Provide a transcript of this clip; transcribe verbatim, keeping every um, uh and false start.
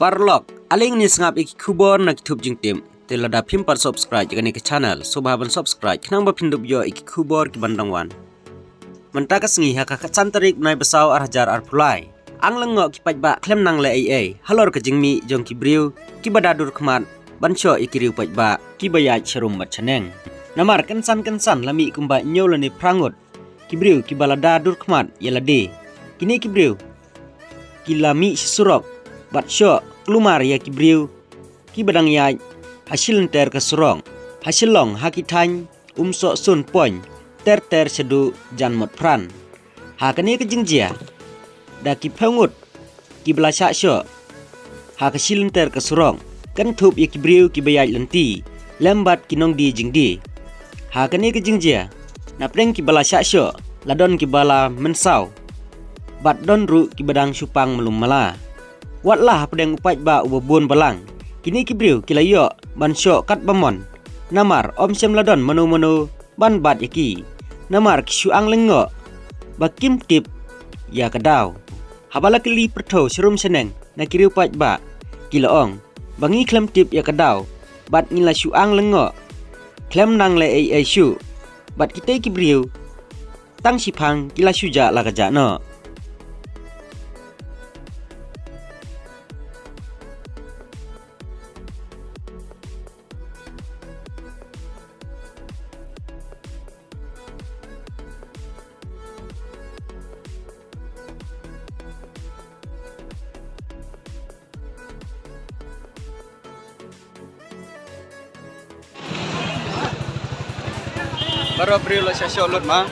Paralok, ale ngin ïa sngap ïa ki khubor na ki thup jingtip. Te lada phim pat subscribe ïa kane ka channel, sngewbha ban subscribe khnang ba phin dup ïoh ïa ki khubor ki ban dang wan. Mynta ka sngi ha ka khatsan tarik bnai ba saw ar hajar arphew lai, ang lyngngoh ki paidbah khlem nang leh ei ei halor ka jingmih jong ki briew kiba da dur khmat ban shoh ïa ki riew paidbah kiba ïaid sharum bad shaneng. Namar kynsan kynsan la mih kumba hynñiew lane phra ngut ki briew kiba la da dur khmat ïa lade. Kine ki briew ki la mih sha surok bad shoh kulmar ïa ki briew kiba dang ïaid ha shilynter ka surok, ha Shillong, ha ki thaiñ Umsohsun, Pong, ter ter shaduh Janmotphran. Ha kane ka jingjia, da ki phew ngut kiba la shah shoh ha ka shilynter ka surok, kynthup ïa ki briew kiba ïaid lynti lem bad ki nongdie jingdie. Ha kane ka jingjia, na pdeng kiba la shah shoh la don kiba la mynsaw bad don ruh kiba dang shu pang malu mala. Wat la hapdeng u paidbah uba bun balang, kine ki briew ki la ïoh ban shoh katba mon, namar ym shym la don mano mano ban bat ïa ki, namar ki shu ang lyngngoh ba kim tip ïa ka daw. Haba la kylli pyrthew sharum shaneng na ki riew paidbah, ki la ong ba ngi khlem tip ïa ka daw bad ngi la shu ang lyngngoh, khlem nang leh ei ei shuh. Bad kitei ki briew tang shiphang ki la shu jah la ka jah noh. Baroh briew la shah shoh lut ma.